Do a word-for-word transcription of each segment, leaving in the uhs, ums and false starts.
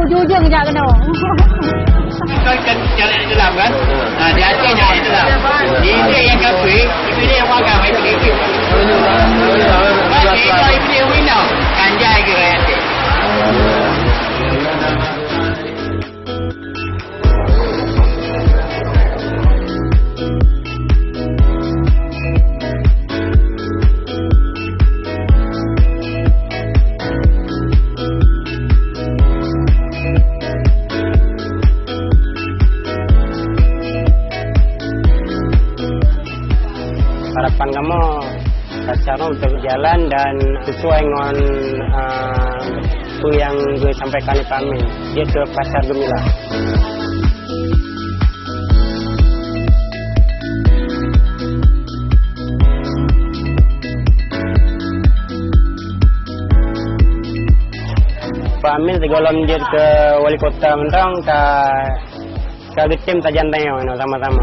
Jujur jak keunoe. Kan, kan cara Islam kan? Ha, di Aceh cara Islam. Di India yang kafir, di India yang agama itu. Kan di India itu yang wina. Kan jadi rakyat Aceh. Harapan kamoe, acara untuk jalan dan sesuai ngon, eh, peue nyang geusampaikan lé Pak Amin, iaitu Pasar Gemilang. Pak Amin sigohlom jeuet keu wali kota mantong ka, ka geutem sajan tanyoe sama-sama.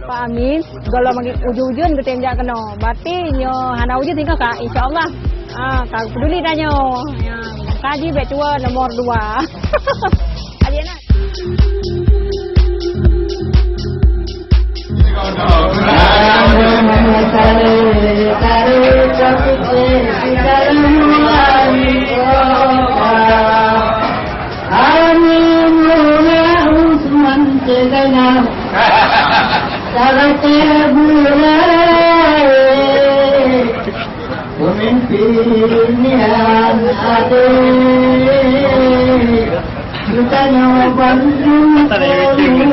Pak Amin, gohlom lagèe ujeuen-ujeuen geutem jak keunoe. Berarti nyoe hana ujeuen singoh ka, insya Allah. Ah, ka peduli tanyoe. Ya, kaji bèk tuwoe nomor dua. Adik anak. Amin, Usman Cegana. Salah terbulai pemimpin yang adil. Kita nyawa banding.